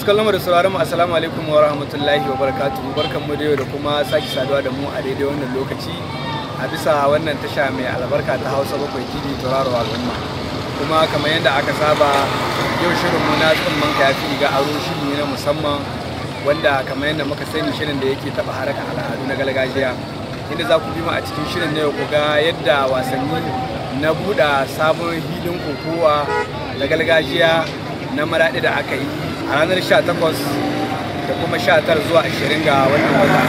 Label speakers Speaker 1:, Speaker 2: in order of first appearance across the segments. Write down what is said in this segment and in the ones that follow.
Speaker 1: Kallon mu da sauraron mu, assalamu alaikum wa rahmatullahi wa barakatuhu. Barkanmu da yau da kuma sake saduwa da mu a daidai wannan lokaci a bisa wannan tasha mai albarka ta Hausa 7 TV, tauraro al'umma. Kuma kamar yadda aka saba, yau shirin mu na Tsumman Kafi ga Aro shiri ne na musamman wanda kamar yadda muka sani shirin da yake taba harkar al'adu na gargajiya, inda za ku bi mu a cikin shirin na yau ku ga yadda wasanni na buɗe sabon hilin kokowa na gargajiya na Maraɗi da aka yi a ranar 18 da kuma 19 zuwa 20 ga wannan wata,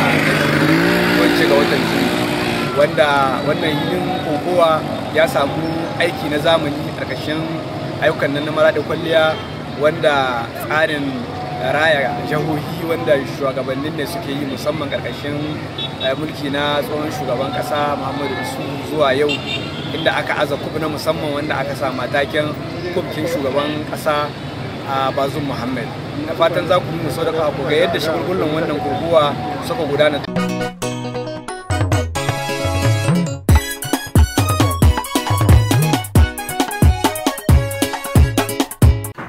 Speaker 1: ko in ce ga watan Juni, wanda wannan hilin kokowa ya samu aiki na zamani ƙarƙashin ayyukan nan na Maraɗi Kwalliya, wanda tsarin raya jihohi wanda shugabannin ne suke yi, musamman ƙarƙashin mulki na tsohon shugaban ƙasa Muhammadu Isu zuwa yau, inda aka aza coupe na musamman wanda aka sa matakin kubkin shugaban ƙasa a Bazum Muhammad. Na fatan za ku mu sau da ku ga yadda shagulgullan wannan kokowa suka gudana.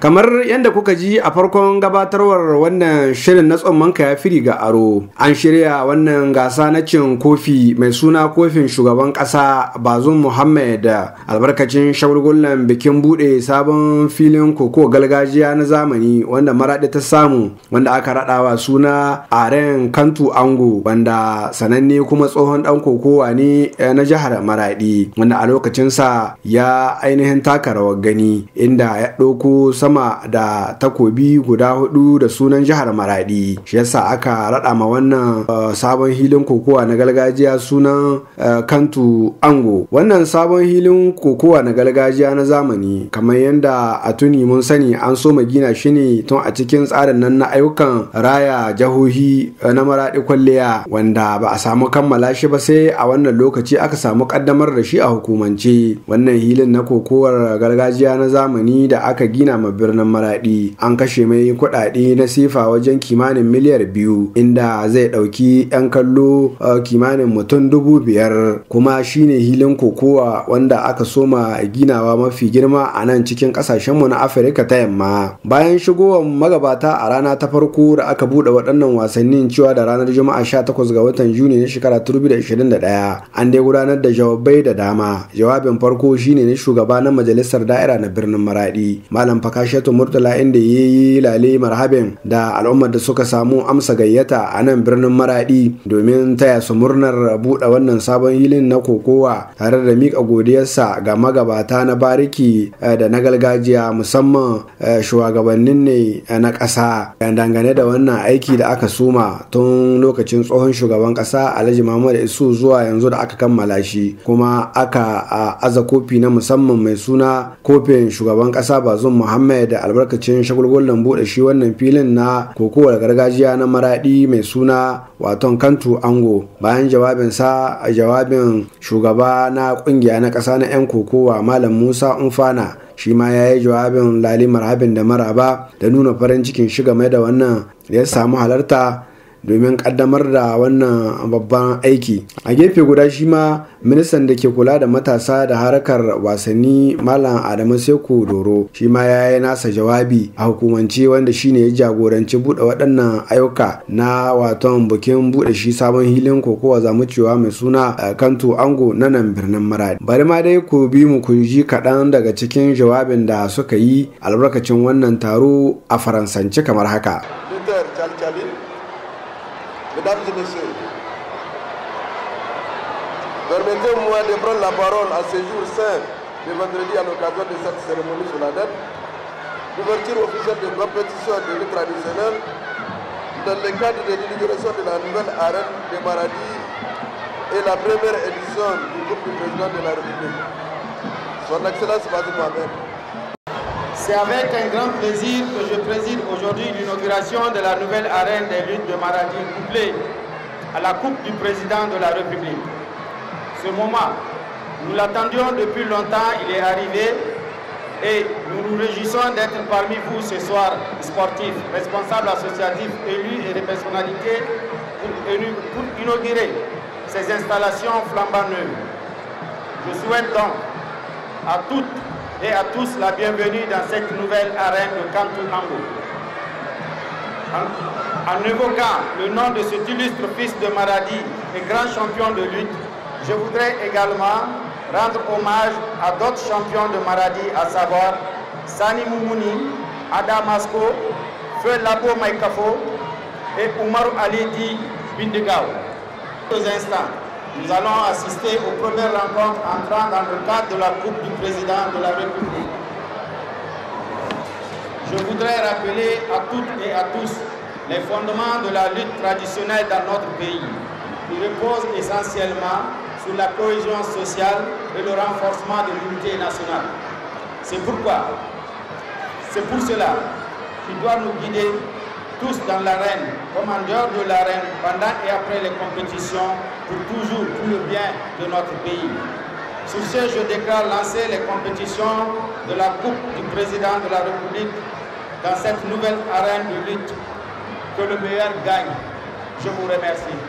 Speaker 2: Kamar yadda kuka ji a farkon gabatarwar wannan shirin na Tsumman Yafi Riga Aro, an shirya wannan gasa na cin kofi mai suna kofin shugaban kasa Bazum Muhammad albarkacin shagulgullan bikin bude sabon filin koko gargajiya na zamani wanda Maraɗi ta samu, wanda aka raɗawa suna Arène Kantu Ango, wanda sananne kuma tsohon dan kokowa ne na jihar Maraɗi, wanda a lokacinsa ya ainihin taka rawar gani, inda ya ɗauko sama da takobi guda hudu da sunan jihar Maradi. Shi yasa aka rada ma wannan sabon hilin kokowa na gargajiya sunan Kantu Ango. Wannan sabon hilin kokowa na gargajiya na zamani, kamar yadda a tuni mun sani, an so gina shi ne tun a cikin tsarin nan na ayyukan raya jihohi na Maradi Kwalliya, wanda ba a samu kammala shi ba sai a wannan lokaci aka samu kaddamar da shi a hukumance. Wannan hilin na kokowar gargajiya na zamani da aka gina ma birnin Maradi, an kashe mai kuɗaɗe na sifa wajen kimanin miliyar 2, inda zai ɗauki 'yan kallo kimanin mutum 5,000, kuma shine hilin kokowa wanda aka soma ginawa mafi girma a nan cikin ƙasashenmu na Afirka ta Yamma. Bayan shigowar magabata a rana ta farko da aka buɗe waɗannan wasannin, cewa da ranar Juma'a 18 ga watan Juni na shekara 2021, an dai gudanar da jawabai da dama. Jawabin farko shine na shugaba na majalisar da'ira na birnin Maradi, Malam Fakashetu Murtala, inda ya yi lale marhabin da al'ummar da suka samu amsa gayyata a nan birnin Maradi domin taya su murnar buɗe wannan sabon hilin na kokowa, tare da miƙa godiyarsa ga magabata na bariki da na gargajiya, musamman shugabannin ne na ƙasa, dangane da wannan aiki da aka suma tun lokacin tsohon shugaban ƙasa Alhaji Muhammadu Isu zuwa yanzu da aka kammala shi, kuma aka aza kofi na musamman mai suna kofin shugaban ƙasa Bazum Muhammad da albarkacin shagulgullan buɗe shi wannan filin na kokowar gargajiya na Maradi mai suna waton Kantu Ango. Bayan jawabinsa, a jawabin shugaba na kungiya na ƙasa na 'yan kokowa, Malam Musa Umfana, shi ma ya yi jawabin lali marhabin da maraba da nuna farin cikin shi game da wannan da ya samu halarta domin kaddamar da wannan babban aiki. A gefe guda, shi ma ministan da ke kula da matasa da harkar wasanni, Malam Adamu Seku Doro, shi ma ya yi nasa jawabi a hukumance, wanda shine ya jagoranci buɗe waɗannan ayyuka na waton bikin buɗe shi sabon hilin kokowa zamu cewa mai suna Kantu Ango na nan birnin Maradi. Bari ma dai ku bi mu ku ji kaɗan daga cikin jawabin da suka yi albarkacin wannan taro a Faransance kamar haka.
Speaker 3: Mesdames et messieurs, permettez-moi de prendre la parole à ce jour saint de vendredi à l'occasion de cette cérémonie solennelle d'ouverture officielle de compétition de lutte traditionnelle dans le cadre de l'inauguration de la nouvelle arène de Maradi et la première édition du Coupe du Président de la République, Son Excellence Bazoum Mohamed.
Speaker 4: C'est avec un grand plaisir que je préside aujourd'hui l'inauguration de la nouvelle arène des luttes de Maradi couplée à la Coupe du Président de la République. Ce moment, nous l'attendions depuis longtemps, il est arrivé et nous nous réjouissons d'être parmi vous ce soir, sportifs, responsables associatifs, élus et des personnalités pour inaugurer ces installations flambant neuves. Je souhaite donc à toutes et à tous la bienvenue dans cette nouvelle arène de Kantou Ango. En évoquant le nom de cet illustre fils de Maradi et grand champion de lutte, je voudrais également rendre hommage à d'autres champions de Maradi, à savoir Sani Moumouni, Adam Masko, Feu Labo Maïkafo et Oumar Ali Di Bindigao. Aux instants, nous allons assister aux premières rencontres entrant dans le cadre de la Coupe du Président de la République. Je voudrais rappeler à toutes et à tous les fondements de la lutte traditionnelle dans notre pays, qui repose essentiellement sur la cohésion sociale et le renforcement de l'unité nationale. C'est pourquoi, c'est pour cela qu'il doit nous guider tous dans l'arène, comme en dehors de l'arène, pendant et après les compétitions, pour toujours, pour le bien de notre pays. Sur ce, je déclare lancer les compétitions de la Coupe du Président de la République dans cette nouvelle arène de lutte. Que le meilleur gagne. Je vous remercie.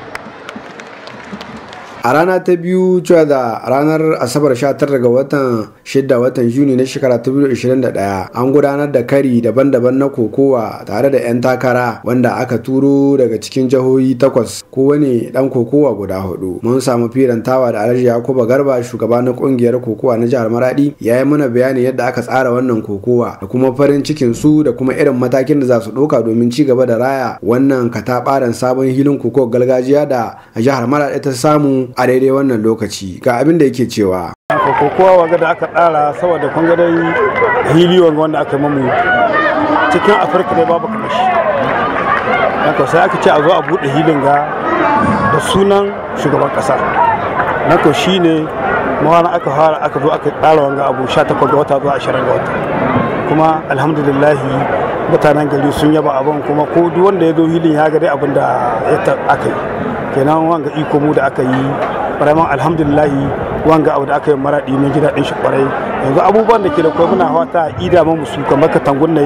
Speaker 2: A rana ta biyu, cewa da ranar Asabar 19 ga watan 6 watan Yuni na shekara 2021, an gudanar da kari daban-daban na kokowa tare da 'yan takara wanda aka turo daga cikin jihohi 8, kowane dan kokowa guda 4. Mun samu firantawa da Alhaji Yakuba Garba, shugaba na kungiyar kokowa na jihar Maradi. Ya yi mana bayani yadda aka tsara wannan kokowa da kuma farin cikin su da kuma irin matakin da za su ɗauka domin ci gaba da raya wannan katafaren sabon hilin kokowar gargajiya da jihar Maradi ta samu a daidai wannan lokaci. Ga abin da yake cewa.
Speaker 5: Kokowa wanga da aka tsara saboda kun ga dai hili wanga wanda aka mamu cikin Afirka dai babu kamar shi. Haka sai aka ce a zo a bude hilin ga da sunan shugaban kasa. Nako shine mawana aka fara aka zo aka tsara wanga abu 18 ga wata zuwa 20 ga wata. Kuma alhamdulillah mutanen gari sun yaba abin, kuma ko duk wanda ya zo hilin ya ga dai abin da aka yi. Kenan wanga iko mu da aka yi vraiment alhamdulillahi, wanga abu da aka yi Maradi mun ji daɗin shi kwarai. Yanzu abubuwan da ke da kwai muna fata a ida mu su kamar katangun ne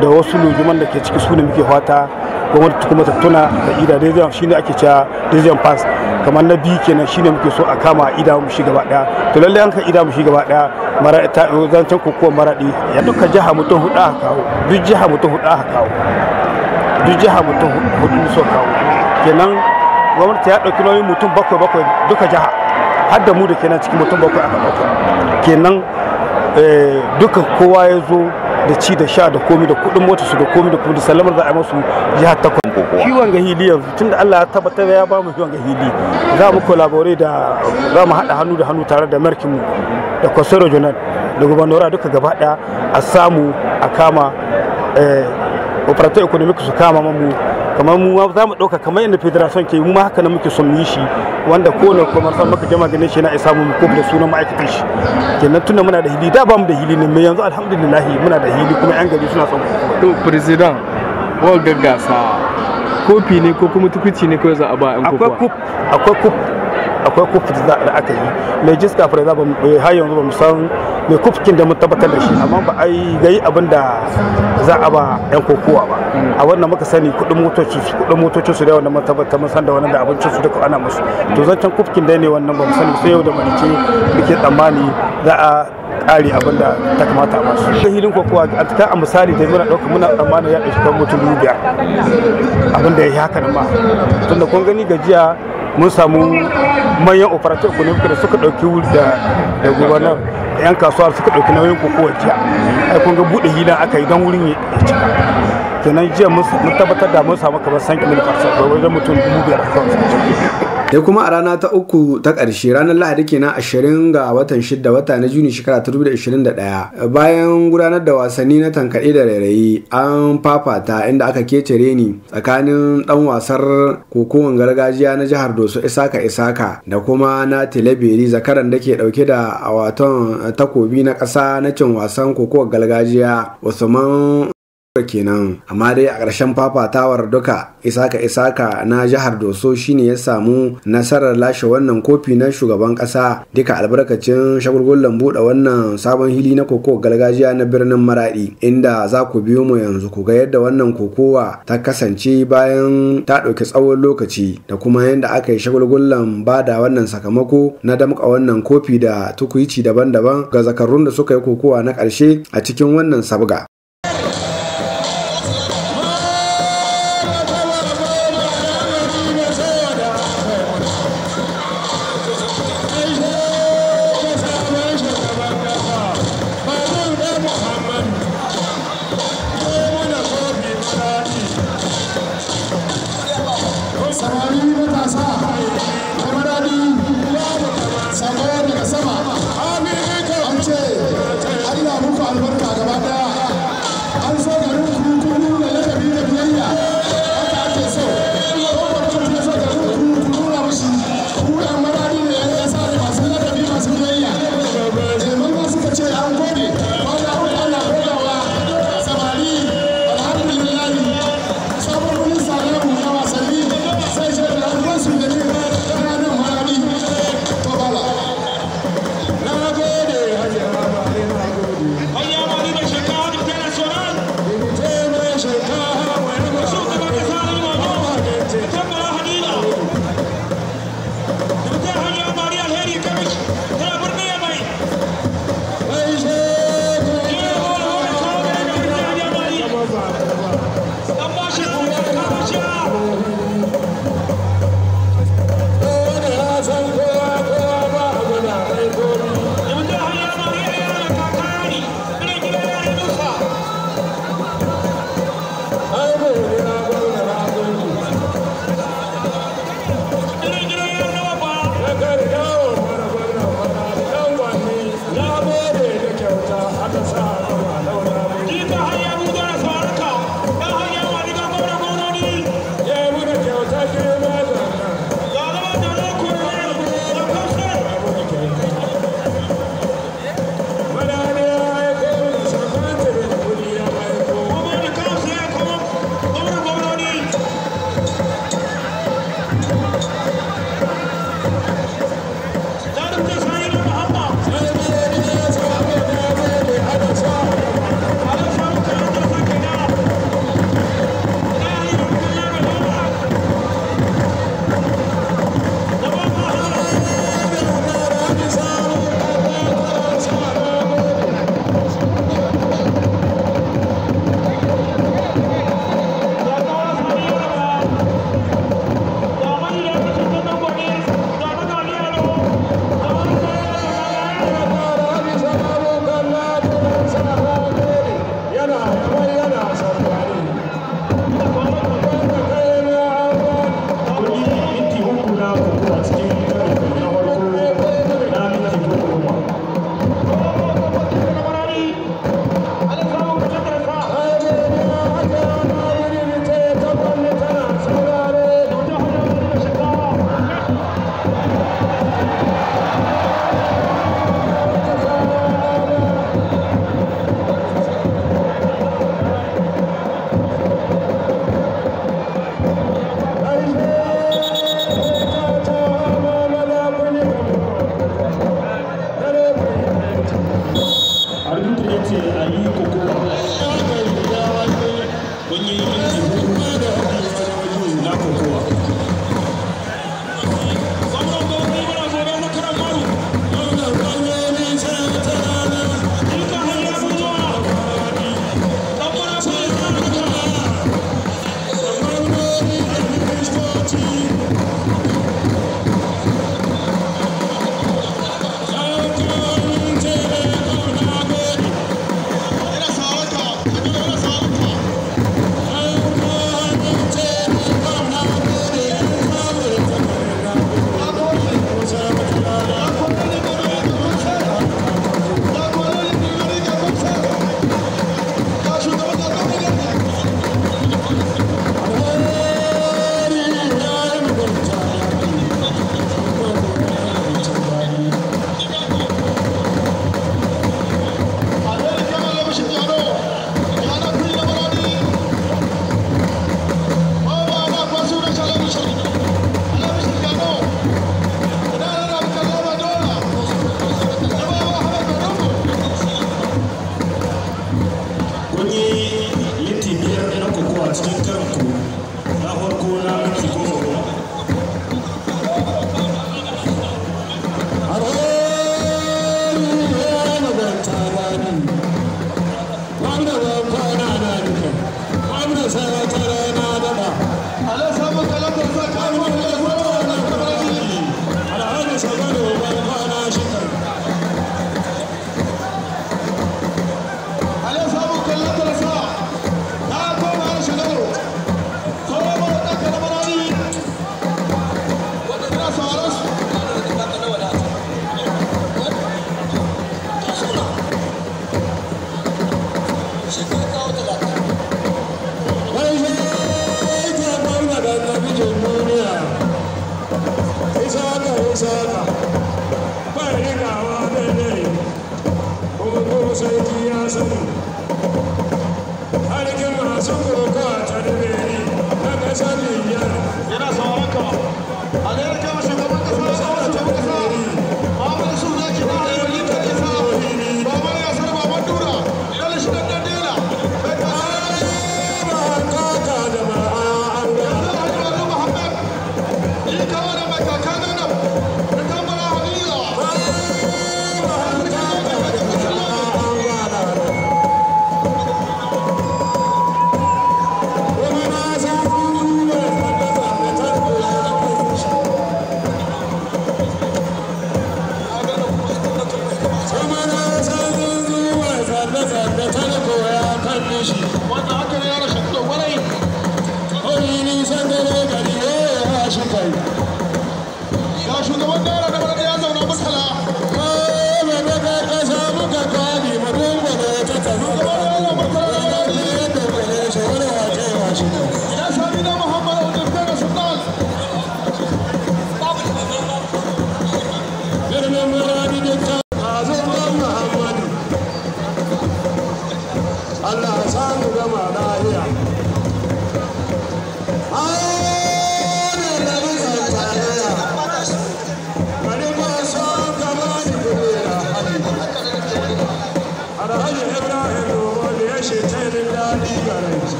Speaker 5: da wasu lujuman da ke ciki, su ne muke fata gwamnati kuma ta tuna da ida. Dai shine ake cewa deuxième pass, kamar na biyu kenan, shine muke so a kama a ida mu shi gaba daya. To lalle an ka ida mu shi gaba daya, Maradi ta zancen kokowar Maradi ya duka jiha mutum hudu aka kawo, duk jiha mutum hudu aka kawo, duk jiha mutum hudu so kawo. Kenan gwamnati ya ɗauki nauyin mutum 7-7 duka jiha, har da mu da kenan cikin mutum 7 aka ɗauka. Kenan duka kowa ya zo da ci da sha da komi da kuɗin mota su da komi da komi da sallamar za a yi masu jiha 8. Shi wanga hili yanzu tunda Allah ya tabbatar ya ba mu wanga hili, za mu collaborate da za mu haɗa hannu da hannu tare da merkin mu da conseil regional da gubernora duka gaba ɗaya, a samu a kama operator economic su kama mu. Kamar mu za mu ɗauka kamar yadda federation ke mu ma haka nan muke son mu yi shi, wanda kowane commerçant muka jama ganin shi na isa mu ko da sunan ma'aikatan shi. Kenan tunda muna da hili, da ba mu da hili ne mai yanzu alhamdulillah muna da hili kuma yan gari suna son.
Speaker 1: To president, wagga gasa kofi ne ko kuma tukuci ne ko za a ba yan kokowa?
Speaker 5: Akwai kup da aka yi mai jiska fara za ba har yanzu ba mu san mai kufkin da mu tabbatar da shi, amma ba a yi gai abin da za a ba yan kokowa ba. A wannan muka sani kudin motocin su da wannan mun tabbatar mun san da wannan da abincin su duka ana musu. To zancen kufkin dai ne wannan ba mu sani, sai yau da marice muke tsammani za a kare abin da ta kamata a basu. Da hilin kokowa a ta a misali da muna ɗauka muna tsammanin ya ɗauki kan mutum 5,000 abin da ya yi haka nan ba. Tunda kun gani gajiya mun samu manyan operator economic da suka ɗauki da gubernar da 'yan kasuwa suka ɗauki nauyin kokowa jiya. Ai kun ga buɗe hilin aka yi don wurin ya cika. Kenan jiya mun tabbatar da mun samu kamar 5 mil percent wajen mutum 5,000 kawai suka cika.
Speaker 2: Sai kuma a rana ta uku ta ƙarshe, ranar Lahadi kenan 20 ga watan 6 wata na Juni shekara 2021, bayan gudanar da wasanni na tankaɗe da rairayi, an fafata inda aka kece reni tsakanin ɗan wasar kokowan gargajiya na jihar Doso Isaka Isaka da kuma na Tilaberi zakaran da ke ɗauke da waton takobi na ƙasa na cin wasan kokowar gargajiya Usman kenan. Amma dai a ƙarshen fafatawar duka Isaka Isaka na jihar Doso shine ya samu nasarar lashe wannan kofi na shugaban ƙasa, duka albarkacin shagulgullan buɗe wannan sabon hili na kokowa gargajiya na birnin Maradi, inda za ku biyo mu yanzu ku ga yadda wannan kokowa ta kasance bayan ta ɗauki tsawon lokaci da kuma yadda aka yi shagulgullan ba da wannan sakamako na damƙa wannan kofi da tukuici daban-daban ga zakarun da suka yi kokowa na ƙarshe a cikin wannan sabga.
Speaker 6: Thank you.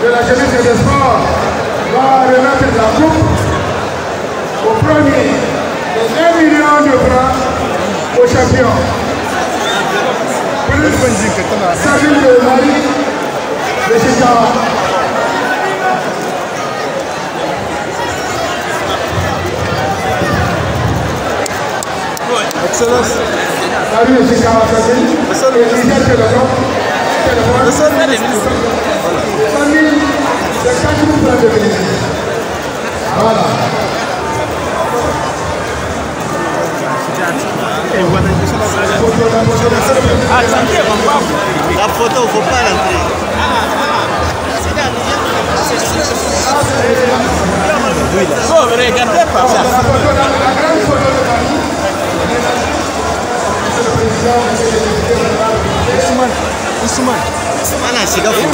Speaker 6: de la Jeunesse et des Sports va remettre la coupe au premier de 1 million de francs au champion. Plus Sabine de Marie de Chicago.
Speaker 3: Excellence.
Speaker 6: Marie de Chicago, Sabine. Et Michel Téléphone. 100 000, c'est 4 000 francs de bénéfice. Voilà.
Speaker 7: La photo, il ne faut pas l'entrer.
Speaker 4: Bon, regardez pas ça.
Speaker 6: La grande photo de Paris. Monsieur le Président, monsieur le député général.
Speaker 7: Ousmane. Ana shiga foto.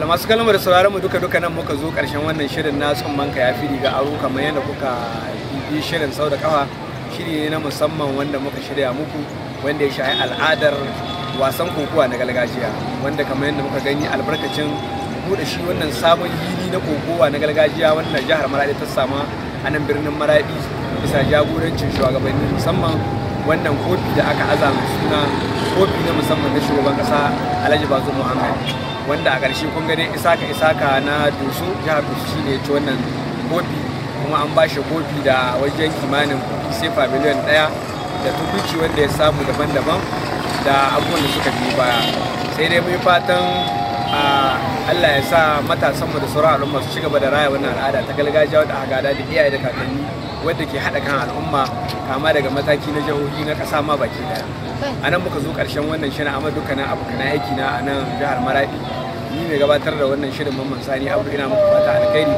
Speaker 1: Masu kalmar da sauraron mu duka duka nan muka zo karshen wannan shirin na tsumman ka yafi riga aro. Kamar yadda kuka bi shirin sau da kafa, shiri ne na musamman wanda muka shirya muku wanda ya shahi al'adar wasan kokowa na gargajiya, wanda kamar yadda muka gani albarkacin buɗe shi wannan sabon hili na kokowa na gargajiya wanda jihar Maradi ta sama a nan birnin Maradi bisa jagorancin shugabanni, musamman wannan kofi da aka aza mai suna kofi na musamman na shugaban kasa Alhaji Bazoum Muhammad, wanda a ƙarshe kun gani Isaka na Doso, jihar Doso shine ya ci wannan kofi, kuma an bashi kofi da wajen kimanin kuɗi sefa miliyan 1 da tukuici wanda ya samu daban-daban da abubuwan da suka biyo baya. Sai dai mun fatan Allah ya sa matasanmu da sauran al'umma su ci gaba da raya wannan al'ada ta gargajiya wadda aka gada da iyaye da kakanni, wadda ke haɗa kan al'umma kama daga mataki na jihohi na ƙasa ma baki ɗaya. A nan muka zo ƙarshen wannan shirin, amma dukkanin abokan aiki na a nan jihar Maradi, ni mai gabatar da wannan shirin Mamman Sani Abu, ina muku fata alkhairi.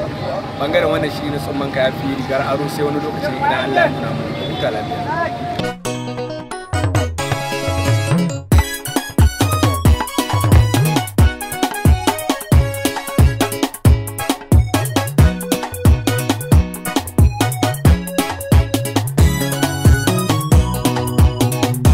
Speaker 1: Bangaren wannan shiri na tsumman ka yafi rigar aro, sai wani lokacin idan Allah ya nuna mu. Huta lafiya.